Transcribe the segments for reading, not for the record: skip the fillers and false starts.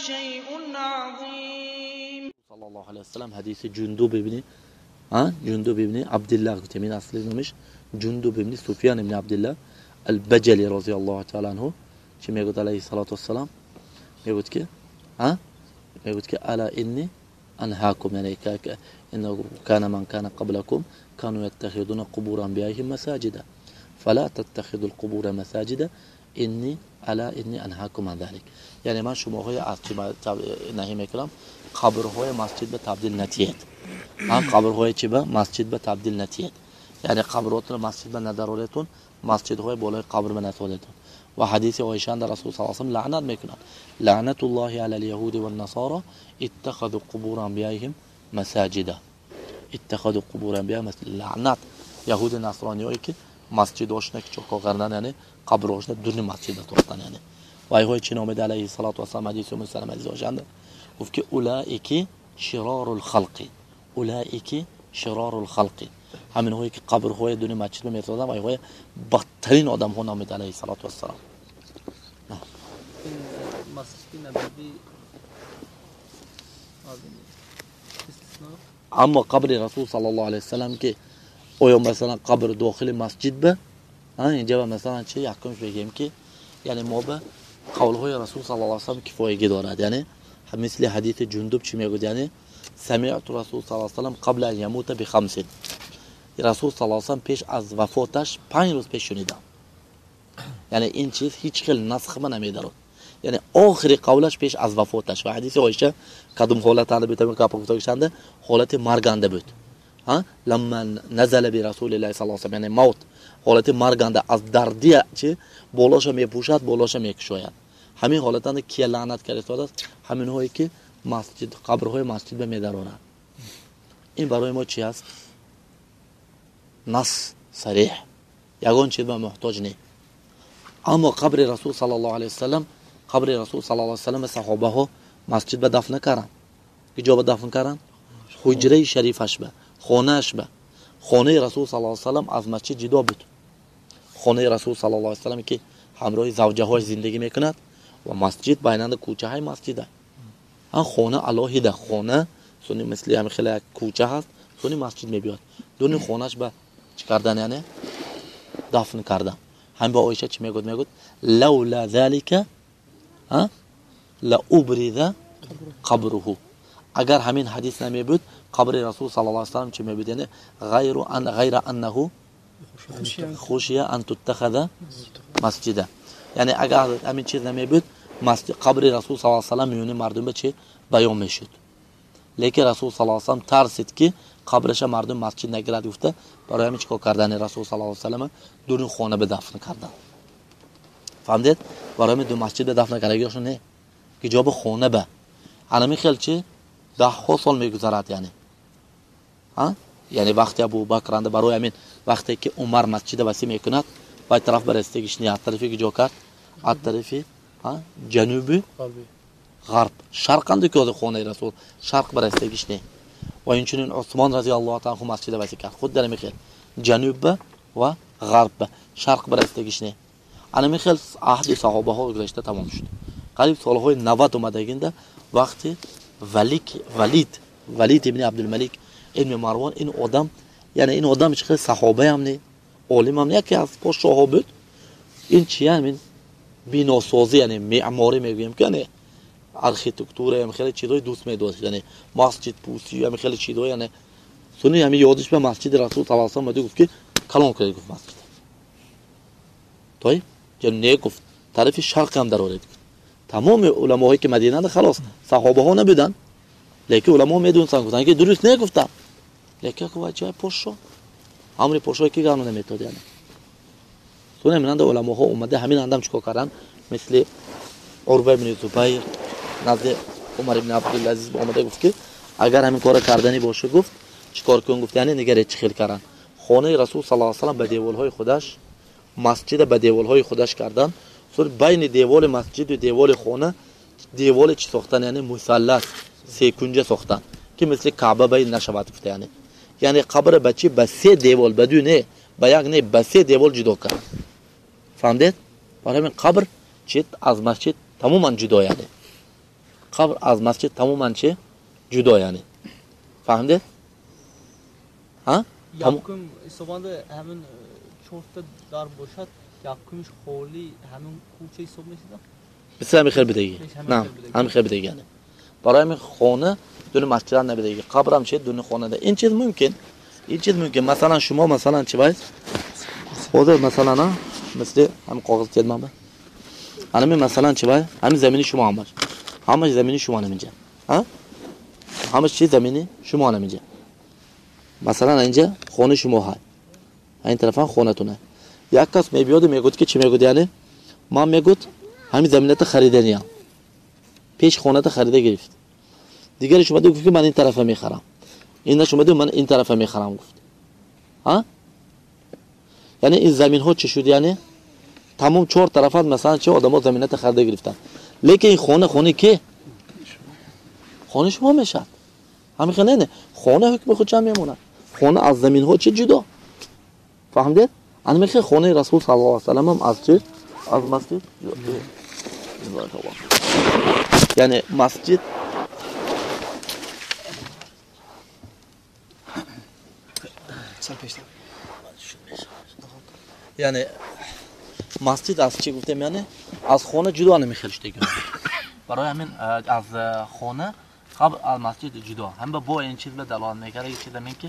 شيء عظيم. صلى الله عليه وسلم حديث جندب ابن جندب ابن عبد الله من اصل نامش جندب ابن سفيان ابن عبد الله البجلي رضي الله تعالى عنه چی میگوید علیه الصلاة والسلام؟ میگوید که میگوید که الا انی انهاكم، یعنی انه كان من كان قبلكم كانوا يتخذون قبور انبيائهم مساجدا فلا تتخذوا القبور مساجدا انی الا انی انهاكم عن ذلك. یعنی من شماهای از چی نهی میکنم؟ قبرهای مسجد به تبدیل نتید. قبرهای چی به مسجد به تبدیل نتید، یعنی قبراتون مسجد به ندارولتون، مسجدهای بالای قبر به نسالتون. و حدیث عایشه در رسول صلی الله علیه و سلم لعنت میکنند، لعنت الله علی اليهود والنصارى اتخذوا قبور انبیائهم مساجدا. اتخذوا قبور انبیائهم لعنت یهود نصرانیایی که مسجداشون که چوکا کردن، یعنی قبراشون دون مسجد ساختن. یعنی وای چی نامید علیه الصلاة والسلام حدیث ام سلمه حدیث عایشه گفت که اولئک شرار الخلق، اولئک شرار الخلق، همین هایی که قبرهای دون مسجد میسازن وای های بدترین آدم ها نامید علیه الصلاة والسلام. مسجد نبوی اما قبر رسول صلی الله علیه وسلم که آیا مثلا قبر داخل مسجد به اینجا مثلا چه یکمش بگیم که یعنی ما به قولهای رسول صلی الله علیه وسلم کفایگی دارد. یعنی مثل حدیث جندب چی میگوید؟ یعنی سمعت رسول صلی الله علیه وسلم قبل ان یموت بخمس، رسول صلی الله علیه وسلم پیش از وفاتش 5 روز پیش شنیدم. یعنی این چیز هیچ خیلی نسخ من نمیدارد، یعنی آخری قولش پیش از وفاتش. و حدیث عایشه کدوم حالت انده بود؟ گفتگوشنده حالت مرگنده بود. لما نزل برسول الله صلی الله علیه و سلم، یعنی موت، حالت مرگنده از دردی چی بالاش میپوشد، بالاش میکشاید. همین حالت انده که لعنت کرده است، همین هایی که مسجد قبرهای مسجد به میدارند. این برای ما چی است؟ نص صریح، یگان چیز به محتاج نی. اما قبر رسول صلی الله علیه و سلم، قبر رسول صلی الله علیه و سلم صحابه ها مسجد به دفن کردن. کجا به دفن کردن؟ حجره شریفش به، خانهش به. خانه رسول صلی الله علیه و سلم از مسجد جدا بود. خانه رسول صلی الله علیه و سلم که همراه زوجه هاش زندگی میکند و مسجد بینند کوچه های مسجد. آن خانه علاهیده، خانه سونی مثل همین خیلی کوچه هست، سونی مسجد میبیاد. دون خانهش به چی کردن؟ یعنی دفن کردن. هم با عایشه چی میگوید؟ میگوید لولا ذلك لابرز قبره. اگر همین حدیث نمی بود قبر رسول صلی الله علیه و سلم چی می بود؟ یعنی غیر ان غیر انه خشیه ان تتخذ مسجدا. یعنی اگر همین چیز نمی بود قبر رسول صلی الله علیه و سلم میونه مردم به چی بیان میشد. لیکن رسول صلی الله علیه و سلم ترسید که قبرش مردم مسجد نگیرد، گفته برای همین چیکار کردن رسول صلی الله علیه و سلم دور خانه به دفن کردن. فهمیدید؟ برای همین دو مسجد به دفن کردن نه که جا به خانه به. همین خیلی چی 10 ها سال میگذرد. یعنی یعنی وقتی ابو بکر برای همین وقتی که عمر مسجد وسیع میکند با طرف برستگیش نه، از طرفی که جا کرد، از طرفی جنوب غرب شرق اند که خانه رسول شرق برستگیش نه. و اینچنین عثمان رضی الله تعالی عنه مسجد وسیع کرد، خود در میخیل جنوب و غرب شرق برستگیش نه. انا میخیل عهد صحابه ها گذشته تمام شد. قریب سالهای 90 اومدگینده وقتی ولید ابن عبدالملک ابن مروان، این آدم یعنی این آدم چه صحابه هم نه، عالم هم نه، یکی از پادشاها بود. این چیه؟ همین بیناسازی، یعنی معماری میگوییم که نه ارخیتکتور هم خیلی چیزای دوست می‌داشت، یعنی مسجد پوسی هم خیلی چیزای، یعنی سونی همین یادش به مسجد رسول صلی الله علیه و آله گفت که کلام کرد، گفت مسجد طيب نه، گفت طرف شرق هم در آورد. تمام علماهایی که مدینه خلاص صحابه ها نبودن، لیکن علما میدونستن، گفتن که درست نگفتم، لیکن که جای پادشاه امر پادشاه که قانون نمیتاد. یعنی سونی منند علماها اومده همین اندم چیکار کردن؟ مثل عروه بن زبیر نزد عمر بن عبدالعزیز آمده گفت که اگر همین کار کردنی باشه، گفت چیکار کن؟ گفت یعنی نگره چی خیل کردن؟ خانه رسول صلی الله علیه و سلم به دیوالهای خودش، مسجد به دیوالهای خودش کردن. سر بین دیوال مسجد و دیوال خانه دیوال چی ساختن؟ یعنی مثلث سه کنجه ساختن که مثل کعبه بین نشود. گفته یعنی قبر بچی به 3 دیوال، به 2 نه، به 1 نه، به 3 دیوال جدا کرد. فهمیدید؟ برای همین قبر چی از مسجد تماما جدا. یعنی Қабр аз масҷид тамоман чи ҷудо, яъне фаҳмидед? Ҳа? Якум ҳисобанда ҳамин чорта дар бошад, якумиш холи ҳамин кӯча ҳисоб мешавад? Мисли ҳамин хел бидагӣ. На, ҳамин хел бидагӣ, яъне. Барои ҳамин хона дуни масҷидам набидагӣ, қабрам чи дуни хонада. Ин чиз мумкин. Ин чиз мумкин. Масалан шумо масалан чи бай? Ҳозир масалан, мисли ҳамин коғаз тед ман ба. Ҳамин масалан чи бай? Ҳамин замини шумо ҳамаш. Ҳамаш замини шумо ҳаминҷа. Ҳа? Ҳамаш чи замини шумо ҳаминҷа. Масалан инҷа хонаи шумо ҳай. Ин тарафан хонатуна. Як кас мебиёду мегӯяд ки чӣ мегӯяд, яъне ман мегӯяд ҳамин замината хариданиям. Пеш хоната харида гирифт. Дигаре шумо гуфт ки ман ин тарафа мехарам. Ина шумо ман ин тарафа мехарам гуфт. Ҳа? Яъне ин заминҳо чӣ шуд, яъне тамом чор тарафат масалан чӣ одамо замината харида гирифтанд. Лекин ин хона хонаи ки? Хонаи шумо мешавад. Ҳамин хел не? Хона ҳукми худша мемонад. Хона аз заминҳо чӣ ҷудо? Фаҳмидед? Ана мехел хонаи Расул саллаллоҳу алайҳи васаллам ҳам аз чӣ? Аз масҷид. Яъне масҷид яъне масҷид аз чӣ гуфтем, яъне аз хона ҷудо намехел шудагӣ. Барои ҳамин аз хона қабр аз масҷид ҷудо. Ҳам бо ин чиз ба далолат мекард, ки чиз ҳамин ки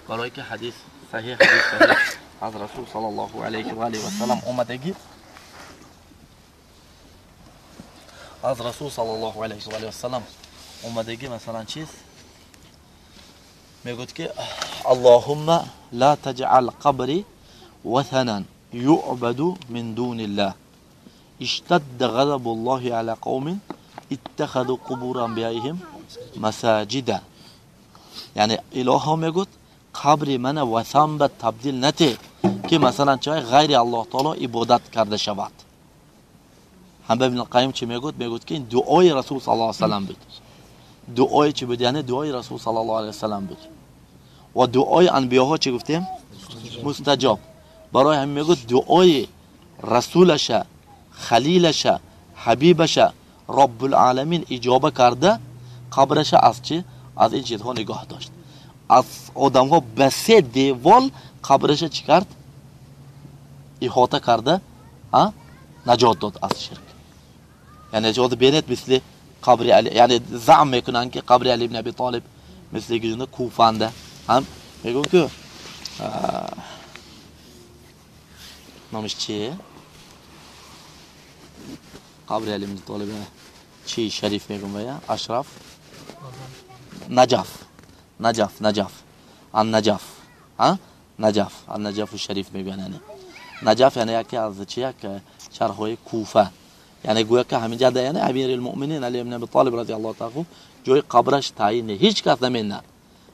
барои ки ҳадис саҳиҳ, ҳадис саҳиҳ аз Расул саллаллоҳу алайҳи ва алиҳи васаллам омадагӣ, аз Расул саллаллоҳу алайҳи ва алиҳи васаллам омадагӣ, масалан чиз мегӯяд ки Аллоҳумма ла таҷъал қабри ватанан юъбаду мин дуниллаҳ иштадда ғазабуллоҳи ала қавмин иттахаду қубура анбияиҳим масаҷида. Яъне илоҳо мегӯяд қабри мана ватан ба табдил нате ки масалан чай ғайри Аллоҳ таоло ибодат карда шавад. Ҳам Ибн Қайим чӣ мегӯяд? Мегӯяд ки ин дуои Расул саллаллоҳу алайҳи васаллам буд. Дуои чӣ буд? Яъне дуои Расул саллаллоҳу алайҳи васаллам буд. Ва дуои анбиёҳо чӣ гуфтем? Мустаҷоб. Барои ҳамин мегӯяд дуои расулаша, халилаша, ҳабибаша Роббул-оламин иҷоба карда, қабраша аз чӣ? Аз ин чизҳо нигоҳ дошт. Аз одамҳо ба се девол қабраша чӣ кард? Иҳота карда, наҷот дод аз ширк. Яъне ҷода бинед мисли қабри Али, яъне заъм мекунанд ки қабри Али ибн Аби Толиб мисли гуна Куфанда. Ҳам мегӯям ки номиш чие? Қабри Али ибн Толиб чи шариф мегӯям вая? Ашраф? Наҷаф. Наҷаф, Наҷаф. Ан Наҷаф. Ҳа? Наҷаф, ан Наҷафу шариф мегӯянд, яъне. Наҷаф яъне яке аз чи як шаҳрҳои Куфа. Яъне гӯё ки ҳамин ҷа яъне Амирул-муъминин Али ибн Аби Толиб разияллоҳу таъала анҳу ҷои қабраш таъйин не, ҳеҷ кас наменад.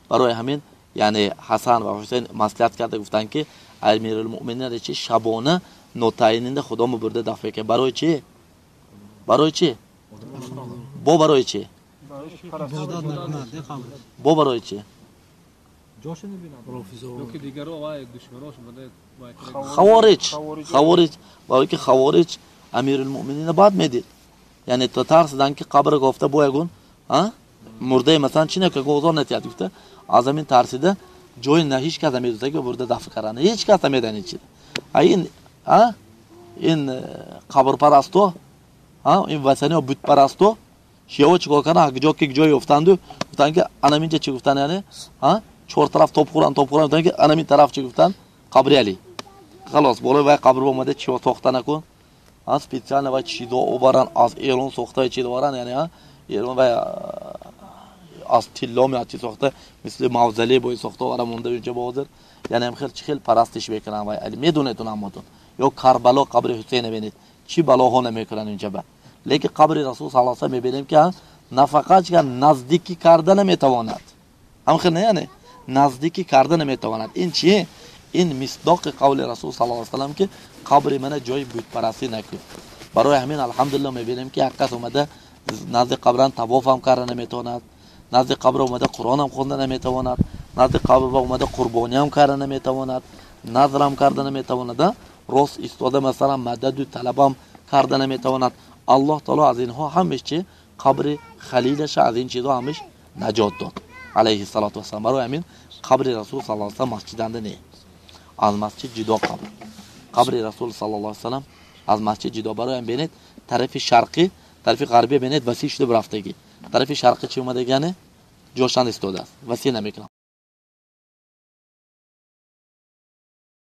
Барои ҳамин яъне Ҳасан ва Ҳусейн маслиҳат карда гуфтанд ки Амирул-муъминин чи шабона нотаъйининда Худо бурда дафн мекунад. Барои чӣ? Барои чӣ? Бо барои чӣ? Бо барои чӣ? Хавориҷ, хавориҷ, барои ки хавориҷ Амирул-муъминин бад медид. Яъне то тарсиданд ки қабр гофта бо ягон мурдае масалан чи нека гозор натиҳад гуфта, аз ҳамин тарсида ҷои на ҳеҷ кас намедода ки бурда дафн кардан. Ҳеҷ кас намедонид чи. Ин ин қабрпарасто, ин ватаниҳо бутпарасто шиаҳо чӣ кор карданд? Ҷо ки ҷой ёфтанду гуфтанд ки анаминҷа чӣ гуфтанд, яъне чор тараф топ хӯранд, топ хӯранд, гуфтанд ки анамин тараф чӣ гуфтанд? Қабри Али. Халос болои вай қабр омада чиҳо сохта накун. Специально вай чизо оваранд аз Эрон сохта чиз оваранд, яъне Эрон вай аз тилло меояд чиз сохта, мисли мавзолей бои сохта оваранд монда инҷа ба ҳозир. Яъне ҳам хел чӣ хел парастиш мекунанд вай Али. Медонед он ҳаматон. Ё Карбало қабри Ҳусейна бинед, чӣ балоҳо намекунанд инҷа ба. Лекин қабри Расул саллаллоҳу алайҳи васаллам мебинем ки нафақат ки наздикӣ карда наметавонад. Ҳам хел не, яъне наздикӣ карда наметавонад. Ин чи? Ин мисдоқи қавли Расул саллаллоҳу алайҳи васаллам ки қабри мана ҷои бутпарастӣ накун. Барои ҳамин алҳамдулиллоҳ мебинем ки як кас омада назди қабран тавоф ҳам карда наметавонад, назди қабр омада Қуръон ҳам хонда наметавонад, назди қабр омада қурбонӣ ҳам карда наметавонад, назр ҳам карда наметавонад, рост истода масалан мададу талаб ҳам карда наметавонад. Аллоҳ таоло аз инҳо ҳамеш чи Қабри халилаша аз ин чизо ҳамиш наҷот дод, алайҳи салоту вассалам. Барои ҳамин қабри Расул саллаллоҳу алайҳи васаллам масҷиданда не, аз масҷид ҷудо. Қабри Расул саллаллоҳу алайҳи васаллам аз масҷид ҷудо. Барои ҳам бинед, тарафи шарқӣ, тарафи ғарбӣ бинед, васеъ шуда рафтагӣ. Тарафи шарқӣ чӣ омадагане, ҷошан истодааст, васеъ намекунам.